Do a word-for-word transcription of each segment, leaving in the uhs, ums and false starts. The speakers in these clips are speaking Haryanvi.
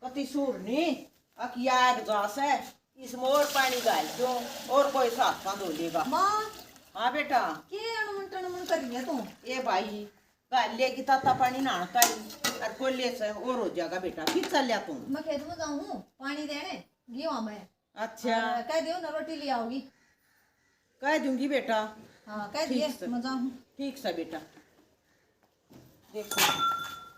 ती सूर नी, अक या एक जा सै, इसमें और पानी घाल दो, और कोई साथ का धो लेगा। माँ, हाँ बेटा। के अणमन टणमन कर रही है तू? ए भाई, घाल लेगी ताता पानी नहाण का ही, और कोले से और हो जाएगा बेटा। फिर चल लिया तू। मैं खेत में जाऊँ हूँ, पानी देने, गेहूं में। अच्छा। हाँ, कह दियो ना, रोटी ले आओगी। कह दूंगी बेटा। हाँ, कह दिए, ठीक से। मैं जाऊँ। ठीक से बेटा। देखो,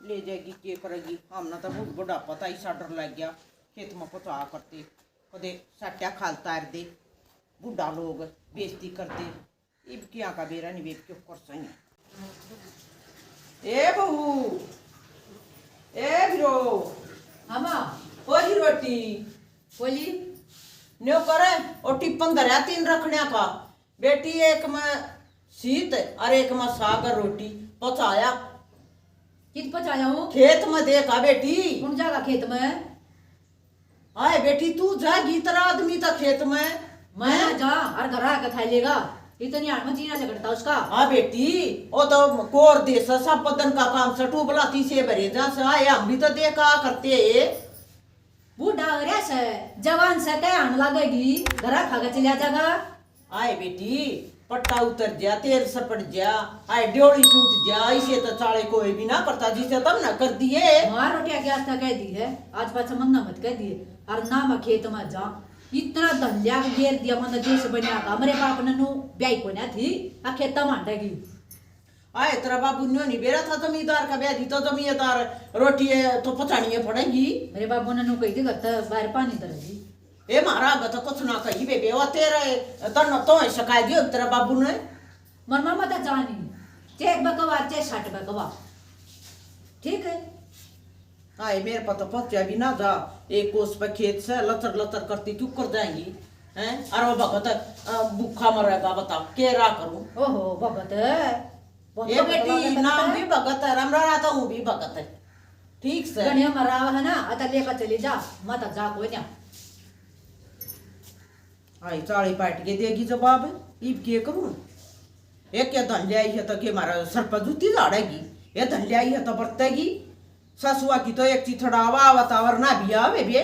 ले जाएगी, के करेगी? हमने तो बहुत बुढ़ापा था, इसा डर लग गया। खेत में कुछ आ करते, कदे साट्या खाल तार दे, बूढ़ा लोग बेइज्जती कर दे। इब क्या का बेरा नहीं, बेब क्यों कर सही। ए बहू, ए बिरो। हाँ माँ। ओ जी रोटी। बोली। न्यो करे, और टिप्पन धरया तीन रखण्या का। बेटी, एक में सीत और एक में साग और रोटी पचाया। कित पचाया हो? खेत में देखा बेटी। कौन जागा खेत में? हाय बेटी, तू जागी, तेरा आदमी था खेत में। मैं ना जा, और घर आके खा लेगा। इतनी हाथ में जीना झगड़ता उसका। हाँ बेटी, वो तो कोर दे से, सब बदन का काम से, ट्यूबला तीसे भरे जा से, आए हम भी तो देखा करते। बूढ़ा हो रहा से, जवान से कह आन लगेगी, घर खा के चलिया जागा। आए बेटी, पट्टा उतर जा, तेल सपट जा, आए ड्योली टूट जा, इसे तो चाले कोई भी ना करता, जिसे तब ना कर दिए। मार रोटियां गैस तक कह दी है, आज पाछा मन्ना मत कह दिए, और ना मैं खेत में जा। इतना धन लिया के घेर दिया, मन देश बनिया का, मेरे बाप ने नु ब्याई कोन्या थी, आ खेता मांडेगी। आए तेरा बाबू न्यो नहीं बेरा था जमींदार का, ब्याह दी तो जमींदार रोटी है तो पचानी है पड़ेगी। मेरे बाबू ने नु कही थी, घर तो बाहर पानी धरेगी। ए महाराज, तो कुछ ना कही बेबे, वो तेरे तन तो शिकायत दियो तेरा बाबू ने। मर मामा तो जानी, चाहे बकवा, चाहे सट बकवा, ठीक है। हाय, मेरे पर तो पहुंचा भी ना जा, एक कोस पे खेत से लतर लतर करती क्यों कर जाएंगी, हैं? और वो भगत, अ, भूखा मरेगा, बता, के रा करूं? ओहो, भगत, बहुत ये भगत बेटी, भगत नाम है। भी भगत है, रमराणा तो हूँ भी भगत है, ठीक से। गणिया मराव है ना, अतः लेकर चली जा, मत जा कोई ना। आई चाली पाट के देगी जवाब, इब के करूं? एक या धन ल्याई है तो के मारा सर पर जूती झाड़ेगी, ये धन ल्याई है तो बरतेगी। ससुआ की तो एक चिथड़ा आवा, आवा तावर ना भी आवे बे।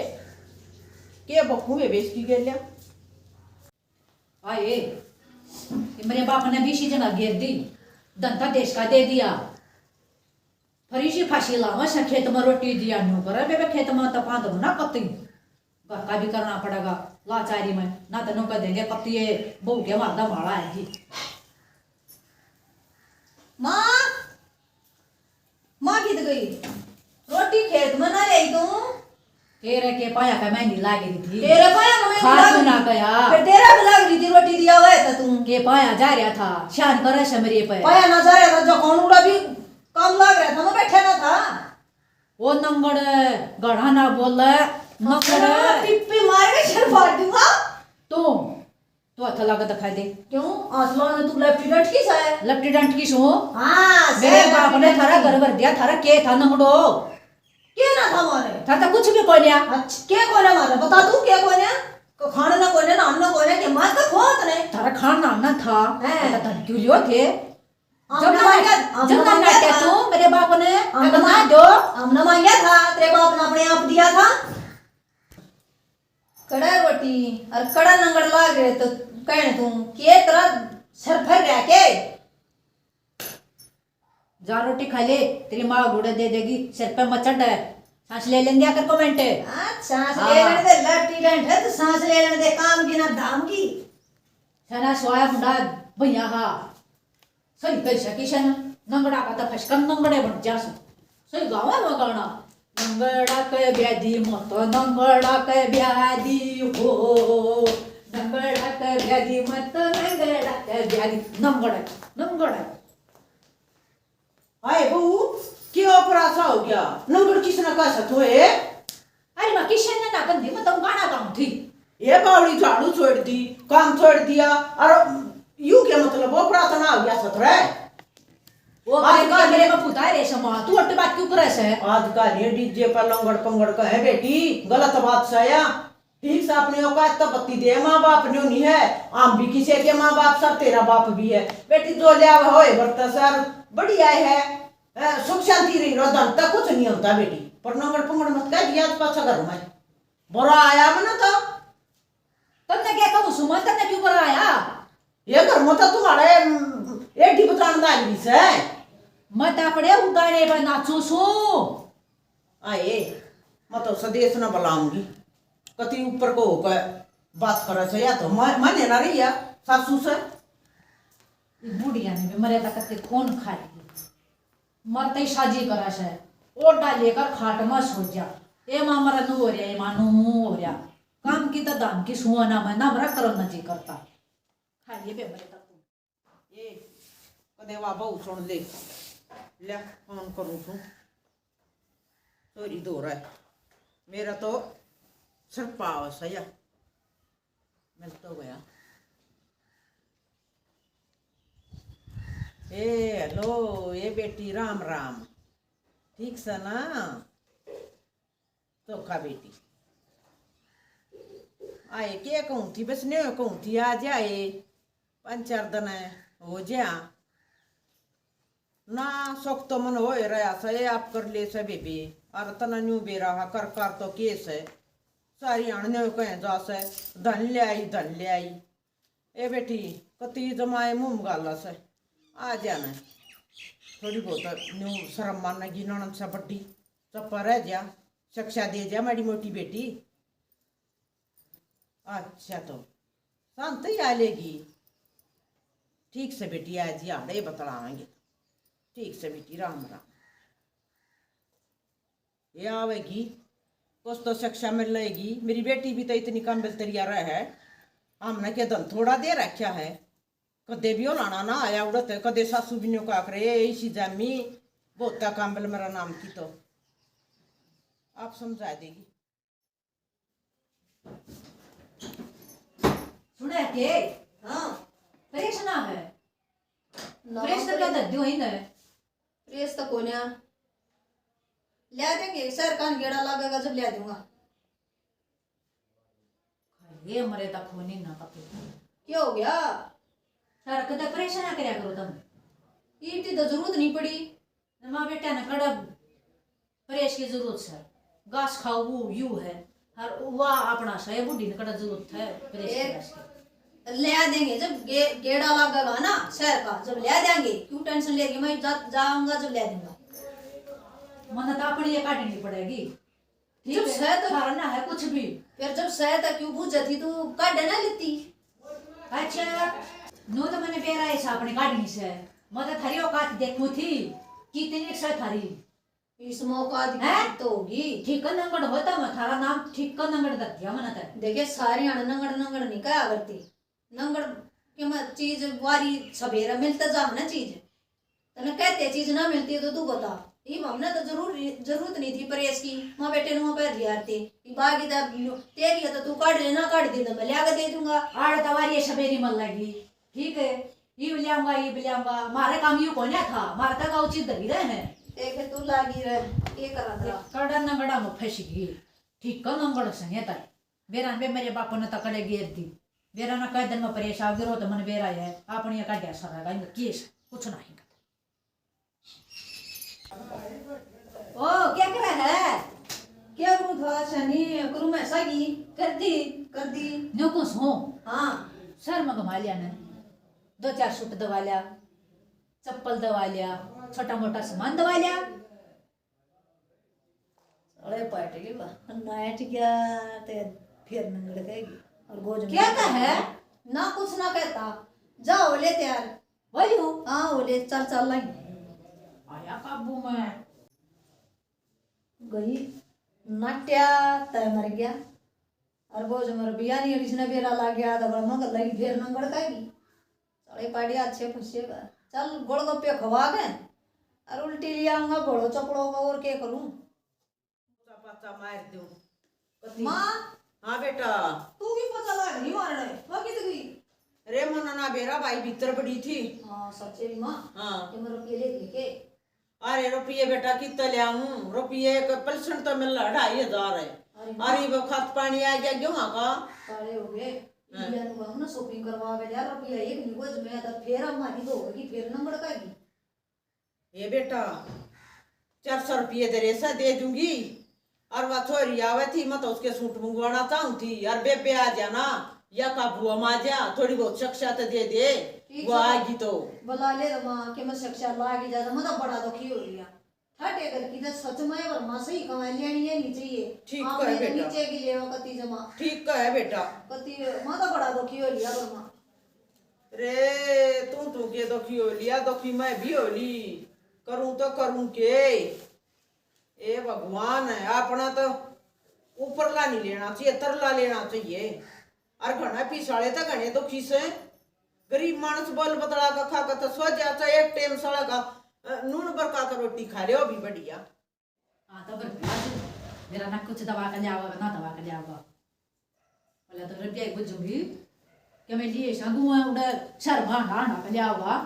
के बकू बे बेइज्जती कर लिया। आए, ये मेरे बाप ने बीसी जगह घेर दी, धन तो देश का दे दिया। फरीसी फांसी लावा से खेत में रोटी दिया न्यू करे, बेबे खेत में तो पांद ना कती। घर का भी करना पड़ेगा, लाचारी में ना तो नौकर देंगे कती, ये बहू के मारदा माला है जी। माँ, माँ कित गई? रोटी खेत में ना आई तू? तेरे के पाया का मेहंदी लाग रही थी। तेरे पाया का मेहंदी खा लाग क्यों ना रही? गया? फिर तेरा भी लाग रही थी, रोटी दिया हुआ है था तू। के पाया जा रहा था, शान करे से मेरे पे। पाया ना जा रहा था, जो कौन उड़ा भी काम लाग रहा था, मैं बैठा ना था। ओ नंगड़, घणा ना बोले, नंगड़। हाँ, पिप्पी मार के सिर फाड़ दूंगा। तू, तू हाथ लगा दिखा दे। क्यों? आसमान में तू लेफ्टिनेंट की सा है? लेफ्टिनेंट की सो? हाँ, मेरे बाप ने थारा घर भर दिया, थारा के था नंगड़ो? के ना था मारे? थारा तो कुछ भी कोन्या। अच्छा, के कोन्या मारे? बता तू के कोन्या? को खाना ना कोन्या, ना अन्न कोन्या, के मार का खोत ने? थारा खाना ना था, हैं। तो धन क्यों लियो थे? हम जब ना ना, मांग्या, हम जब ना ना मांग्या नाट्या था। तू मेरे बाप ने हम अगर ना ना दो। हम ना मांग्या था, तेरे बाप ने अपने आप दिया था। कड़ा रोटी और कड़ा नंगड़ लाग रहे तो कहने तू के तेरा सर फर रहा के? जा रोटी खा ले, तेरी माँ गुड़े दे देगी, सिर पे मचट है, सांस ले लेंगे आकर को मिनट। हाँ, सांस हाँ। ले लेने दे, लट्टी डंड है तो सांस ले लेने दे, काम की ना धाम की। सना सोया मुंडा भैया हा। सही कह सकी से ना, नंगड़ा का तो फसकन नंगड़े बन जा सो। सही गावा वो गाना। नंगड़ा के ब्याधी मत, नंगड़ा के ब्याधी हो, नंगड़ा के ब्याधी मत, नंगड़ा के ब्याधी, नंगड़ा, नंगड़ा। हाय बहू, के ओपरा सा हो गया? नंगड़ किसने कह सतो है? अरे माँ, किशन ने ना गंदी, मैं तो गाना गाऊं थी। ये बावड़ी झाड़ू छोड़ दी, काम छोड़ दिया, और यू के मतलब वो प्रार्थना हो गया सतरे? वो आज आज का मेरे में पुता है रेशमा, तू अट्टे बात क्यों करे से? आज का ये डीजे पर लंगड़ पंगड़ का है बेटी, गलत बात से या। ठीक से अपनी औकात तो बत्ती दे, माँ बाप न्यू नहीं है, हम भी किसी के माँ बाप सर, तेरा बाप भी है। बेटी जो लिया होए बरता सर, बढ़िया है। हैं, सुख शांति रही रहो, धन तक कुछ नहीं होता बेटी, पर नंगड़ पंगड़ मत कह याद पाछा घर में बुरा आया मने तो। तन्ने क्या कहूँ सुमन, तन्ने क्यों बुरा आया? ये घर में तो तुम्हारे, हम्म, एडी बजान लाग गई से। मैं तो अपने उदारे पर नाचू सू। आए, मैं तो सदेश ना बुलाऊंगी। कति ऊपर को होकर बात करे से, या तो मैं, मैं लेना रही है सासू से। ये बुढ़िया ने भी मरे तक के कौन खाएगी? मरते ही साजी करा से, ओडा लेकर खाट में सो जा। ए माँ मरा नू हो रहा, ए माँ नू हो रहा। काम की तो धाम की सुआ ना मैं, ना मरा करो ना जी करता। खाइए बे मरे तक। ए, कदे वा बहू सुन ले। ले, फोन करूँ तू। सॉरी दो रहा है। मेरा तो सिर पाव सया। मिल तो गया। ए, हेलो, ए बेटी, राम राम। ठीक से ना? धोखा बेटी। आए, के कहूँ थी, बस ने कहूँ थी, आ जाए। पाँच चार दिन हो जा। ना, सुख तो मन होए रहा से, आप कर ले से बेबे। अर तना न्यू बेरा हा, कर कर तो के से। सारी अण न्यू कहे जा से, धन ले आई, धन ले आई। ए बेटी, कती जमाए मुंह में गाला से। आ जा ना। थोड़ी बहुत न्यू शर्म मानेगी, ननद से बड्डी। चुप रह जा। शिक्षा दे जा माड़ी मोटी बेटी। अच्छा, तो शांत ही आ लेगी। ठीक से बेटी, आज ही आड़े बतलावांगे। ठीक से बेटी, राम राम। ये आवेगी, कुछ तो शिक्षा मिल लेगी। मेरी बेटी भी तो इतनी काबिल तैयार है, हमने के धन थोड़ा दे रखा है। कदे भी ओलाना ना आया उड़त, कदे सासू भी न्यू का करे, इसी जामी बहुत काबिल मेरा नाम की तो। आप समझा देगी। सुने के? हाँ। प्रेस ना है। ना, प्रेस तो प्रेस क्या धर दियो ही ना। प्रेस तो कोन्या। ल्या देंगे, शहर कान गेड़ा लागेगा जब ल्या दूंगा। ये मरे तक होनी ना पके। क्या हो गया? सर, कदे प्रेस ना करया करो तुम। इतनी तो जरूरत नहीं पड़ी। माँ बेटा ने कड़ा प्रेस की जरूरत है। घास खाओ वो यू है। हर वा अपना सही बूढ़ी ने कड़ा जरूरत है प्रेस ए, की, घास की। ले आ देंगे जब गे, गेड़ा लागेगा ना शहर का, जब ले आ देंगे। क्यों टेंशन लेगी? मैं जा, जाऊंगा जब ले आ दूंगा। मन्ने तो अपनी ये काटनी पड़ेगी। ठीक जब है, सह तो थारा ना है कुछ भी। फिर जब सह तो क्यों बूझे थी तू, काढ़े ना लेती। अच्छा, नो तो मैंने बेरा ऐसा अपने काटनी से। मैं तो थारी औकात देखूं थी, कितनी सह थारी। इस मौका दी हैं? तो होगी। ठीक नंगड़ होता मैं थारा नाम ठीक नंगड़ धर दिया मैंने तो। देखे, सारी आने नंगड़ नंगड़ नहीं कहा करती। नंगड़ के मैं चीज वारी सवेरे मिलते जा ना चीज। तने कहते चीज ना मिलती तो तू बता। इब हमने तो जरूर, जरूरत नहीं थी प्रेस की। माँ बेटे ने वहाँ पर लिया आरती। इब आगे दा तेरी है तो तू काढ़ लेना, काढ़ दे तो मैं लिया के दे दूंगा। आड़ तवारी सवेरी मन लगी। ठीक है, इब लियाऊंगा, इब लियाऊंगा। मारे काम यू कोन्या था, मारे तक उचित धरी रहे हैं। देखे तू लागी रहे, ये करा था। कड़ा नंगड़ा में फंस गई। ठीक का नंगड़ संगे तक। बेरा ने मेरे बाप ने तकड़े घेर दी। बेरा ना कह दिन में प्रेस आ गिरो तो मन बेरा है, अपनी काढ़िया सारा का, इनका केस कुछ नहीं। ओ, क्या कर रहा है? क्या करूँ था, शनि करूँ मैं, सागी कर दी। कर दी। न्यू कुछ हो? हाँ। सर में घुमा लिया ने, दो चार सूट दवा लिया, चप्पल दवा लिया, छोटा मोटा सामान दवा लिया। अरे पार्टी की बा-, नाइट क्या ते फिर नंगड़ कहेगी। और गोज में क्या कहे? ना कुछ ना कहता। जा हो ले तैयार। बोलियो। हाँ, हो ले, चल, चल लाई। आया काबू में। गई नाट्या तय मर गया। और गोज मर बिया नहीं, इसने बेरा लाग गया, तो बड़ा मगर लगी फिर नंगड़ कहेगी। साले पाड़िया अच्छे फंसे बा। चल गोलगप्पे खवा के और उल्टी ले आऊंगा भोलो चपड़ो का, और के करूं? पाछा मार दूं। कती? माँ। हाँ बेटा। तू भी पता लाग नहीं मारने, वो कित गई? अरे मन्ना ना बेरा भाई भीतर बड़ी थी। हाँ सच्चे री माँ। हाँ। ये मेरे रुपये ले लेके। अरे रुपये बेटा कितना ले आऊं? रुपये एक पलसण तो मिल रहा ढाई हजार है। अरे माँ। अरे वो खत पानी आ गया गेहूं का। काले हो गए। हाँ। इंडिया नु हम ना शॉपिंग करवा के यार, रुपया एक निगोज में तो फेर हमारी दो होगी, फेर नंगड़ का की। ए बेटा, चार सौ रुपये दे रेसा दे दूंगी। और वह छोरी आवे थी, मैं तो उसके सूट मंगवाना चाहूँ थी। यार बेबे आ जा ना, या काबू हम आ जा, थोड़ी बहुत शिक्षा तो दे दे। ठीक वो है। आएगी तो। बुला ले रे माँ, के मैं शिक्षा लागी जा, मैं तो बड़ा दुखी हो लिया। ठाटे घर की तो सच में, पर माँ सही कमाई लेनी है, नहीं चाहिए। ठीक आपने कहे तो बेटा। नीचे की लेवा कती जमा। ठीक कहे बेटा। कती, माँ तो बड़ा दुखी हो लिया, पर माँ। रे, तू, तू के दुखी हो लिया, दुखी मैं भी हो ली। करूँ तो करूँ के? ए भगवान, अपना तो ऊपरला नहीं लेना चाहिए, तरला लेना चाहिए। और घणा पीसाले तो घणे दुखी से। गरीब मानस बोल बतला का खा के तो सो जा, तो एक टाइम साला का, अ, नून बरका के रोटी खा ले, वो भी बढ़िया। हाँ, तो फिर आज मेरा ना कुछ दवा के लियावा, ना दवा के लियावा। पहले तो रुपया ही बुझूंगी कि मैं लिए सा गुआ उड़े शहर में हांडा हांडा के लियावा।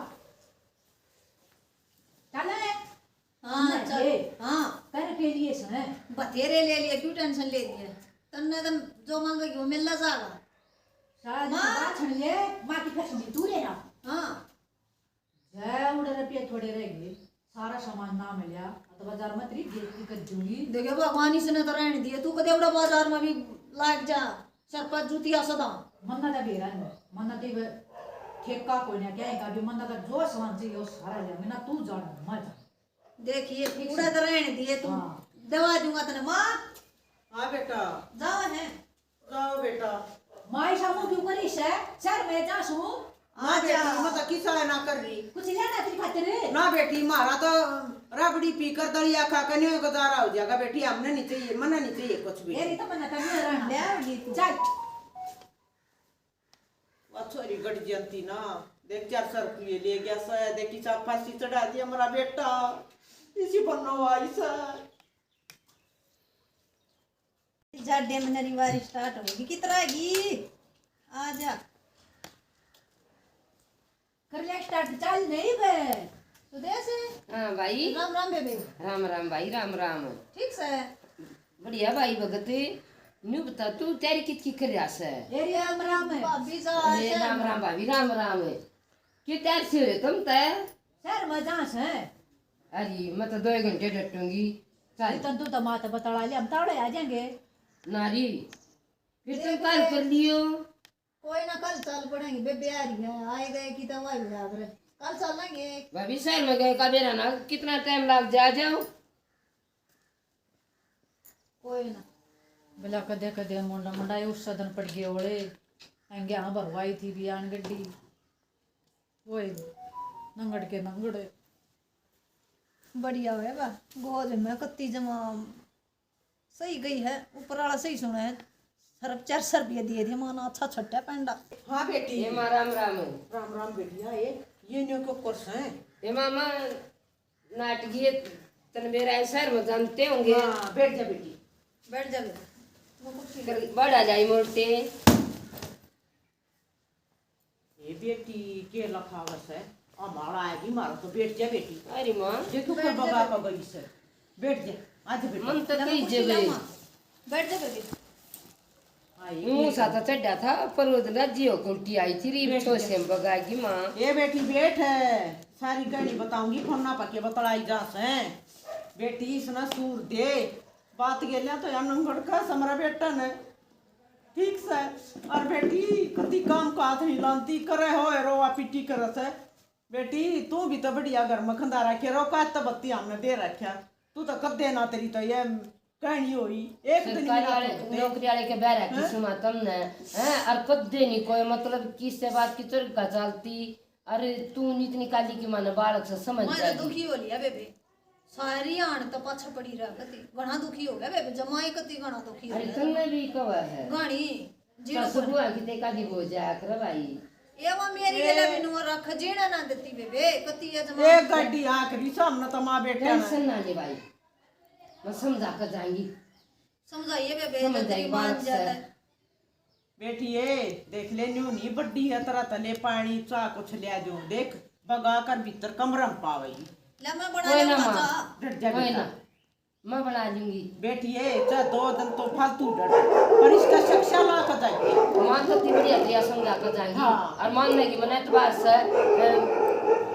चल। हाँ, नहीं, चल। ये हाँ। कर के लिए सुने। बतेरे ले लिए, क्यों टेंशन ले लिए? तन्ने तो जो मांगेगी वो मिलना जागा। सारा दिन माँ। बात सुन ले, माँ की कसम तू लेना। हाँ। जय उड़े रुपये थोड़े रह गए, सारा सामान ना मिलया, तो बाजार में तेरी बेइज्जती कर दूंगी। देखे भगवान, इसने तो रहने दिए, तू कदे उड़ा बाजार में भी लाग जा, सर पर जूतिया सदा। मन्ना तो बेरा नहीं, मन्ना तो ये ठेका कोई ना क्या है, अभी मन्ना का जो सामान चाहिए वो सारा लिया, मैं ना तू जान, मत जा। देखिए, ठीक उड़ा से। तो रहने दिए, तू हाँ। दवा दूंगा तने माँ। हाँ बेटा। जाओ है। जाओ बेटा। माई सामू क्यों करी से? शहर में जा सू। आ हाँ जा। बेटी, मैं तो किसा ना कर रही। कुछ लेना तेरी खातिर? ना बेटी, मारा तो रबड़ी पीकर दलिया खा के नहीं गुजारा हो जाएगा बेटी, हमने नहीं चाहिए, मना नहीं चाहिए कुछ भी। ये नहीं तो मना करना रहना। ले आओगी तू। चल। वो छोरी गड़ जंती ना, देख चार सौ रुपये ले गया से, देखी सा फांसी चढ़ा दिया मेरा बेटा, इसी बनो आई से। जाडे में नरी वारी स्टार्ट होगी, कितरा की? आ जा। कर ले स्टार्ट, चल नहीं बे। सुदेश। हाँ भाई। राम राम बेबे। राम राम भाई, राम राम। ठीक से? बढ़िया भाई भगत। न्यू बता, तू तैयारी कित की कर रहा से? ए राम राम। भाभी जा अरे से। राम राम भाभी, राम राम। क्यों तैयार से हो रहे तुम तय? शहर में जा से। अरे, मैं तो दो एक घंटे डटूंगी। चल। तन तू तो माता बताड़ा ले, हम तावड़े आ जाएंगे। नारी, फिर तुम कल कर लियो। कोई ना, कल चल पड़ेंगे, बेबे आ रही है, आए गए की तो वही याद रहे, कल चलेंगे। भाभी शहर में गए का बेरा ना, कितना टाइम लग जा, आ जाओ। कोई ना। भला कदे कदे मुंडा मुंडा ये उस सदन पड़ गए ओले, आएंगे हाँ भरवाई थी भी आन गड्डी। ओए, नंगड़ के नंगड़। बढ़िया होएगा, गोद में कत्ती जमा सही गई है, ऊपर वाला सही सुना है। सरप चार सौ रुपये दिए थे, माना अच्छा छट्टा पेंडा। हाँ बेटी। ए माँ, राम राम। राम राम बेटिया, ए, ये न्यू क्यों कर से? ए मामा, नाटकीय तन मेरा है, शहर में जानते होंगे। हाँ, बैठ जा बेटी। बैठ जा बेटा। वो कुर्सी कर बड़ा जाई मोटे। ए बेटी, के लखावस है? आ माला आएगी, मारा तो बैठ जा बेटी। अरे माँ। देखो, कोई बैठ जा बगा बेटी। पा गई से। बैठ जा, आज बेटी। मन तो ला, कही कुर्सी ला जेबे। माँ। बैठ जा बेटी। हाँ, ये ऊँ ठीक सा है। तो चढ़ा था, पर वो दिन राजी हो के उल्टी आई थी, रीब बैठ तो जा। सेम बगा की माँ। ए बेटी, बैठ है, सारी कहानी बताऊंगी, फोना पके बतलाई जा से। बेटी, इसने सूर दे, बात गेल्या तो यार नंगड़ का समरा बेटा ने। ठीक से। और बेटी, कदी काम का हाथ नहीं लानती, करे होए रोवा पीटी करे से। बेटी, तू भी तो बढ़िया घर में खंदा रखे, रोका तो बत्ती हमने दे रखा। तू तो कदे ना, तेरी तो ये कहनी होई, एक दिन सरकारी भी ना वाले, तो होते। नौकरी वाले के बहरा की हैं? सुना तुमने, हैं? और कदे नहीं कोई, मतलब, किससे बात की चुरका चलती। अरे, तू नीत निकाली की माने बालक से समझ मैं तो जाएगी। दुखी हो लिया बेबे, सारी आन तो पाछे पड़ी रह कती, घणा दुखी हो गया बेबे, जमाई कती घणा दुखी हो अरे, गया। तुमने भी कवर है। घणी, जीरो सासू कोनी। बुआ की ते काली हो जाया कर भाई। ये वो मेरी ए। गेला भी नुआ रख, जीना ना देती बेबे, कती ये जमाई। एक गाड़ी आखिरी सामने तो माँ बेटे ने। टेंशन ना ले भाई, मैं समझा कर जाएंगी। समझाइए बेबे, समझ जब तेरी जाएगी मान बालक से। जाता है। बेटी, ए, देख ले, न्यू नहीं बड्डी है, तेरा तले पानी, चाह कुछ ले आ जाऊं। देख, बगा कर भीतर कमरा में पावेगी। ले, मैं बना कोई ना लूंगा माँ, चाह। डट जा कोई बेटा। ना, मैं बना लूंगी। बेटी, ए, चाहे दो दिन तो फालतू डट, पर इसका शिक्षा ला के जाइए। माँ तो इतनी बढ़िया तरिया समझा कर जाएंगी। हाँ। और मानने की मन्नत बात से, अ,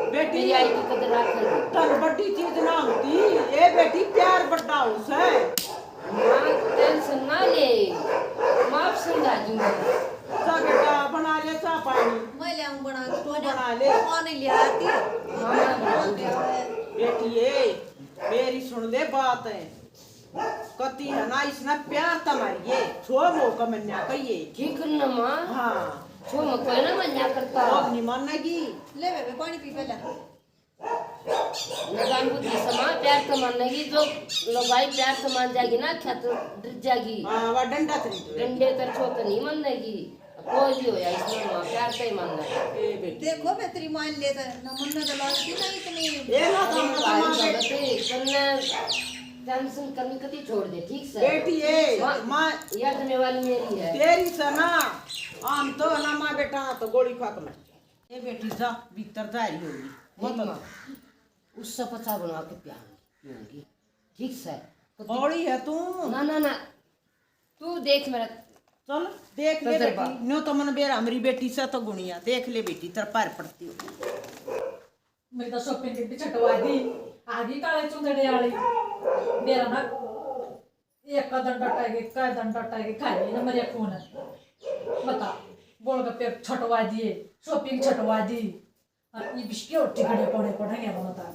बेटी, मेरी आई की कदर रखेगी। तन बड्डी चीज ना होती, ए बेटी, प्यार बड्डा हो से। माँ कती है ना, इसने प्यार तो मारिए, छो मो का मन्या कहिए। ठीक ना माँ। हाँ। छो मो कोई ना मन्या करता। अब नहीं मानेगी। ले बेबे, पानी पी पहले। न जान बुद्धि समा प्यार तो मानेगी, जो लुगाई प्यार तो मान जाएगी ना, क्या तो डर जाएगी। हाँ, वह डंडा तो नहीं। डंडे तर छो तो नहीं मानेगी। कोई भी होया, इसमें माँ प्यार से ही मानना है। ए बेटी। देखो, मैं तेरी माँ ले तो ना मन में जला दी ना इतनी। ए ना तो अरे हम भाई बताओ। भगत, तन्ने टेंशन करनी कती छोड़ दे, ठीक से? बेटी, ए, माँ, माँ, यह जिम्मेवारी मेरी है। तेरी से ना, हम तो ना माँ बेटा तो गोली खा के मर गया। ए बेटी, जा, भीतर जा रही होगी। मेरी मत माँ, उससे पचा बना के प्यार होगी, ठीक से? कौड़ी है तू। ना, ना, ना, तू देख मेरा। चल, देख ले तजर्बा। बेटी, न्यो तो मन बेरा, मेरी बेटी से तो गुणिया, देख ले बेटी, तेरे पैर पड़ती हो। मेरी तो शॉपिंग किट छटवा दी, आ गई काले चुंदड़े वाली। मेरा ना एक का दंड टटेगी, का दंड टटेगी, खाई ना मेरे खून। बता, गोलगप्पे छटवा दिए, शॉपिंग छटवा दी, और ये बिस्किट और टिकड़े पड़े पड़े हैं, बता।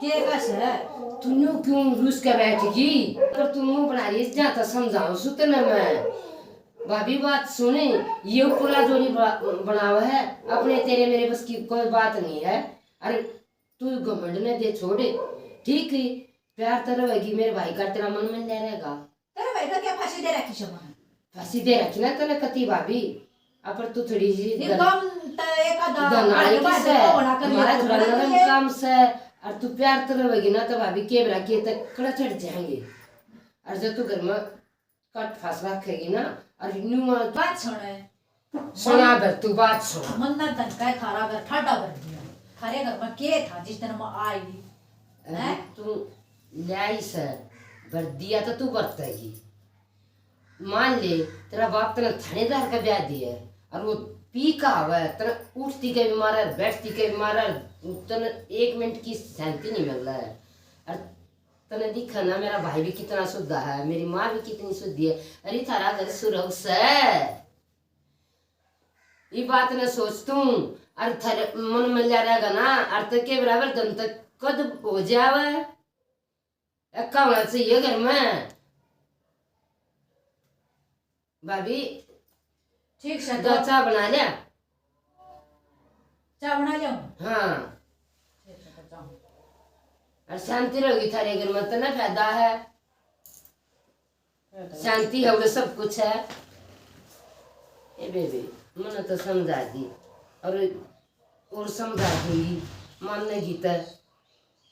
के कस है? तू न्यू क्यों रूस के बैठ गई? पर तू मुंह बना रही, जा तो समझाऊं सु तने मैं। भाभी बात सुने, ये ऊपरला जोड़ी बना-, बनावा है, अपने तेरे मेरे बस की कोई बात नहीं है। अरे तू घमंड ने दे छोड़, ठीक है, प्यार तो रहेगी, मेरे भाई का तेरा मन में नहीं रहेगा। तेरे भाई का क्या फांसी दे रखी शबा? फांसी दे रखी ना तने कती भाभी, अपर तू थोड़ी जी ये धन-, कम त एक आधा धन आले की से, हमारा थोड़ा नरम काम से, और तू प्यार तो रहेगी ना तो भाभी के बरा के तक कड़ा चढ़ जाएंगे। और जब तू घर में कट फास रखेगी ना, और न्यू बात सुने। सुना कर तू बात सुन। मन्ना धन का थारा घर ठाडा कर दिया। थारे घर में के था जिस दिन मैं आई? अरे हैं? तू ल्याई से, भर दिया तो तू बरतेगी। मान ले, तेरा बाप तने थानेदार का ब्याह दिया है, और वो पी का आवे, तने उठती के भी मारे, बैठती के भी मारे, तने एक मिनट की शांति नहीं मिल रहा है। और तने दिखा ना, मेरा भाई भी कितना सुधा है, मेरी माँ भी कितनी सुधी है। अरे थारा घर सुरग से, ये बात न सोच तू। और थारे मन में लिया रहेगा ना, और तो के बराबर धन तक कद हो जावे। अक्का होना चाहिए घर में। भाभी, ठीक से दो तो चाय बना लिया। चाय बना लिया? हाँ। ठीक से तो जाऊँ। और शांति रहेगी थारे घर में, तो ना फायदा है। फायदा है। शांति है, वो सब कुछ है। ए बेबे, मैंने तो समझा दी, और, और समझा दूंगी, मानेगी तो।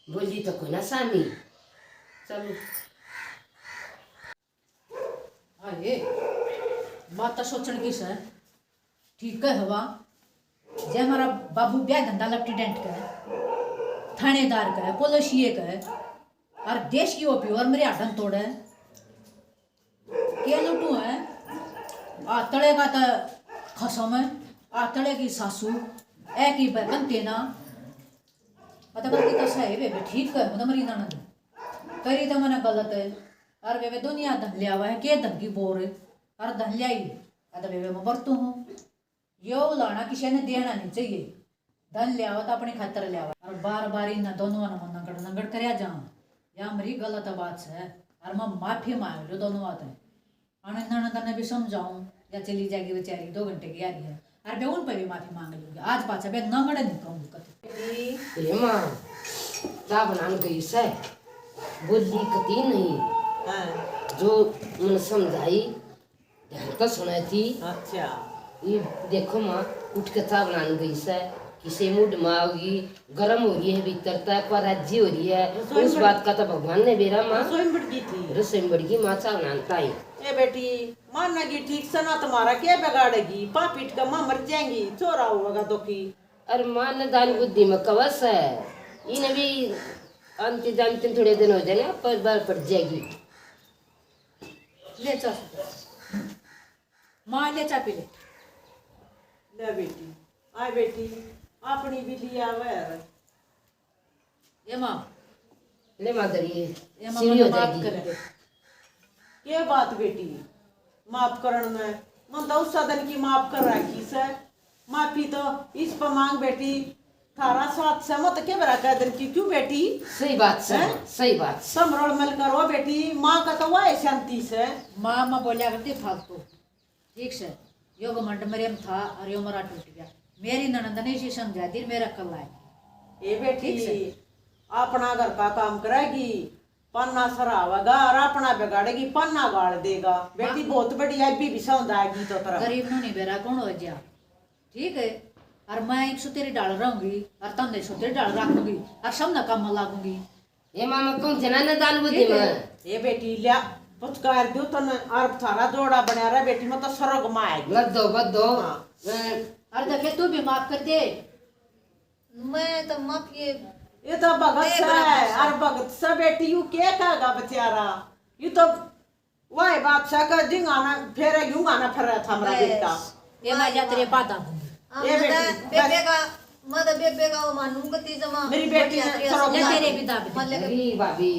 बोली तो कोई ना सामी। चलो। अरे, बात तो सोचण की सै। ठीक है हवा, जै हमारा बाबू ब्याह धंधा लेफ्टिनेंट का है, थानेदार का है, पुलिसिए का है, और देश की ओपी और मेरे हाडन तोड़े। के लुटू है? आ तले का तो खसम है, आ तले की सासू, ए की बहन तेना। पता करती तो सही बेबे, ठीक है, मतलब मरी ननद। करी तो मैंने गलत है। और बेबे दुनिया धन लिया हुआ है, के धन की बोर है? और धन लियाई, अद बेबे मैं बरतू हूँ। यो लाना किसी ने देना नहीं चाहिए। धन लियावा तो अपने खातर लियावा। और बार बार इन दोनों ने नंगड़ नंगड़ करया जा। या मेरी गलत बात है। और मैं माफी मांग लो दोनों बात है। अने ननद ने भी समझाऊं, या चली जाएगी बेचारी, दो घंटे की आ रही है। और मैं उन पे भी माफी मांग लूंगी। आज पाछा मैं नंगड़ नहीं कहूंगी कभी। ए माँ, चाय बनाने गई से, बोली कती नहीं। हाँ। जो मन समझाई, ध्यान तो सुनाई थी। अच्छा। ये देखो माँ, उठ के चाय बनाने गई से, किसे मूड में आओगी, गर्म हो रही है भीतर तक, पर राजी हो रही है। रसोई में उस बड़-, बात का तो भगवान ने बेरा माँ। रसोई में बड़ गई थी। रसोई में बड़ गई माँ, चाय बनाने ताई। ए बेटी, माँ नगी ठीक से ना तुम्हारा के बिगाड़ेगी, पा पीट के माँ मर जाएंगी, छोरा होगा दुखी। अरे माँ ने दान बुद्धि में कवस है, इन्हें भी आंती जानती थोड़े दिन हो जाए ना, पर बार पड़ जाएगी। ले चाय। माँ, ले चाय पी ले। ले बेटी, आए बेटी, अपनी भी लिया आवे। ये माँ। ले माँ, धरिए, ये माँ, सीढ़ी हो जाएगी। माफ कर दे। के बात बेटी, माफ करण में, मन तो उस दिन की माफ कर रखी से। माफी तो इस पर मांग बेटी, थारा साथ से मत के बेरा कह दिन की क्यों बेटी? सही बात से, हैं? सही बात से। संभरल मिलकर हो बेटी, माँ का तो वाह शांति से। माँ, माँ बोलिया करती फालतू, ठीक से। यो घमंड मेरे में था और यो मेरा टूट गया। मेरी ननद ने इसी समझा दी, मेरा कल आएगी। ए बेटी, ठीक से। अपना घर का काम करेगी, पन्ना सरावेगा और अपना बिगाड़ेगी, पन्ना गाड़ देगा। बेटी, बहुत बढ़िया, अभी भी समझ आएगी तो तरह। गरीब नु नहीं बेरा कौन हो जा, ठीक है। और मैं एक सौ तेरी ढाल रहूंगी और तम एक सौ तेरी ढाल रखूंगी और सब ना काम में लागूंगी। ए माँ, मैं कहूँ जना न दान बुद्धि ठीक है। में। ए बेटी, लिया, पुचकार दो तन और थारा जोड़ा बना रहा बेटी, मैं तो स्वर्ग में आएगी। बद दो, बद दो। हाँ। मैं और देखे, तू भी माफ कर दे। मैं तो माफ ये ये तो भगत दे से बराबर से। और भगत से बेटी, यू के कहेगा बेचारा? यू तो वही बात से कर, जिंगाना फेरे यूंगाना फिर रहा था हमारा बस। बेटा। ये मैं जा तेरे पादा दूंगी। हाँ, ये मैं बेटी, तो बेबे बस। का, मैं तो बेबे का वो मानूं गति जमा। मेरी बेटी ने बढ़िया चलो, ले तेरे भी दाब दे। मतलब अरे भाभी,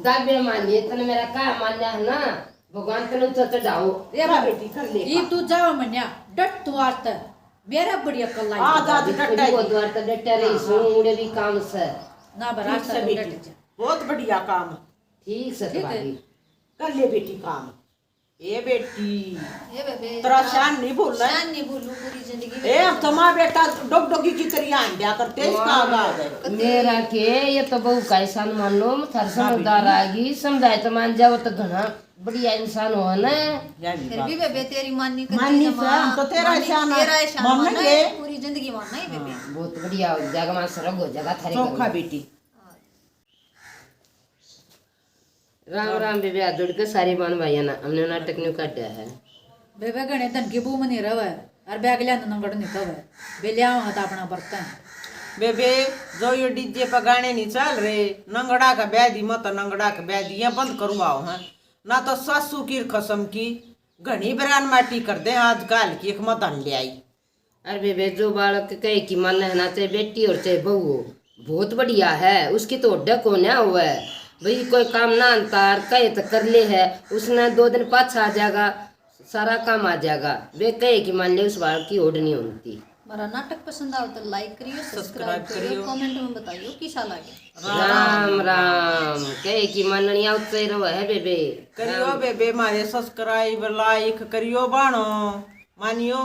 दाबे मानिए, तने मेरा का मान्या है ना, भगवान तने ऊंचा चढ़ाओ। ये हाँ भाभी, बेटी, कर ले ये काम। तू जाओ मन्या, डट तू आज तक। मेरा बढ़िया कल आई। आ, जा, जा, देखो डट जी, वो आई। द्वार तक डटा रही हाँ, सू, हाँ। उड़े भी काम से। ना, बराबर ठीक से से बेटी, डट जा। बहुत बढ़िया काम। ठीक से ठीक है। भाभी। कर ले बेटी काम। ए बेटी, ए बेबे, तेरा आप शान नहीं भूलना। शान नहीं भूलू पूरी जिंदगी ए, में। अब तो माँ बेटा डोग डोगी की तरह आन दिया करते, इसका वाह। आगा आ गए। कते मेरा के, ये तो बहू का एहसान मान लो, मैं थारे हाँ, समझदार बेटी। आ गई, समझाए तो मान जाओ तो घना बढ़िया इंसान हो ना। या भी फिर बात। भी बेबे तेरी माननी कते माननी जमा, से, हम तो तेरा माननी, एहसान तेरा एहसान मानना मानना है, है। पूरी जिंदगी मानना है बेबे। हाँ, बहुत बढ़िया हो जाएगा, माँ स्वर्ग हो जाएगा थारे चोखा घर में। बेटी। राम राम बेबे, हाथ जोड़ के सारे बहन भाइयां ने हमने नाटक न्यू काटा है। बेबे घणे धन की बू में नहीं रहे, और ब्याह के लिया नंगड़ नहीं कवे। बेलिया वहां तो अपना बर्तन। बेबे, जो यो डीजे पे गाने नहीं चल रहे, नंगड़ा का ब्याह दी, मत नंगड़ा का ब्याह दी, या बंद करवाओ हैं। ना तो सासू की खसम की घणी बरान माटी कर दे, आजकल की एक मदन ले आई। अरे बेबे, जो बालक कहे कि माने है ना, चाहे बेटी और चाहे बहू हो, बहुत बढ़िया है, उसकी तो ओडे को ना होवे। भाई कोई काम ना अंतार कहे तो कर ले है, उसने दो दिन पाछा आ जाएगा, सारा काम आ जाएगा। वे कहे कि मान ले उस बालक की ओड नहीं होती। हमारा नाटक पसंद आवे तो like करियो, subscribe subscribe करियो, करियो। Comment में बताइयो किसा लागे। राम राम। कहे कि माननिया उत्ते रहो है बेबे। करियो राम। बेबे, मारे subscribe, like करियो बाणो, मानियो।